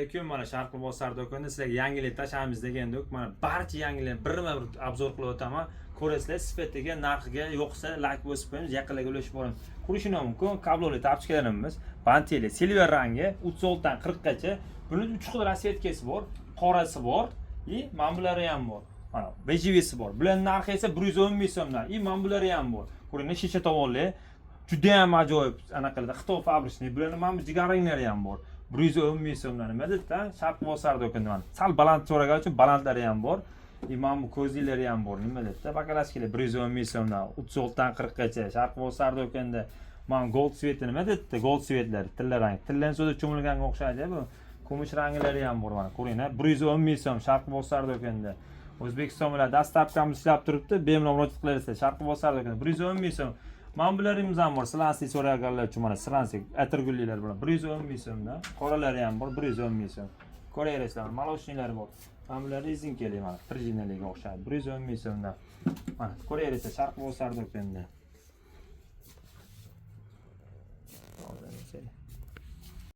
Alaykum. Mana, Sharqi bozor do'konida sizlarga yangilik tashlaymiz degandik. Mana, barcha yangiliklarni birma bir обзор qilib o'taman. Ko'rasizlar, sifatiga, narxiga yoqsa, layk bosib qo'yamiz, yaqinlarga ulashib boramiz. Ko'rishinglar mumkin, kabloli тапочка larimiz, banteli, silver rangi, 36 dan 40 gacha. Buni 3 xil расцветка si bor, qorasi bor и mana bulari ham bor. Mana, бежевый si bor. Bularning narxi esa 110 ming so'mdan. И mana bulari ham bor. Ko'ringlar, shisha tovonli. Juda ham ajoyib anaqalarda, Xitoy фабричный. Bularni mana bu jigar ranglari ham bor. 110 ming so'mdan. Nima dedida? Sharq bozor do'konida mana. Sal baland so'ragan uchun balandlari ham bor. И mana bu ko'zliklari ham bor. Nima dedida? Баклажка lar 110 ming so'mdan, 36 dan 40 gacha. Sharq bozor do'konida mana gold цвет i nima dedida? Gold цвет lar, tilla rang. Tillani suvda cho'milganga o'xshaydi bu. Kumush ranglari ham bor, mana ko'ringlar. 110 ming so'm Sharq bozor do'konida. O'zbekiston bilan доставка miz ishlab turibdi. Bemalol murojaat qilaverasizlar. Sharq bozor do'konida 110 ming so'm. Mana bularimiz ham bor. Сланцы so'raganlar uchun mana сланцы atirgulliklar bilan 110 ming so'mdan. Qoralari ham bor, 110 ming so'm. Ko'raverasizlar, молочный lar bor. Mana bular резинка li, mana пружина liga o'xshaydi. 110 ming so'mdan. Mana, ko'raverasizlar, Sharq bozor do'konida.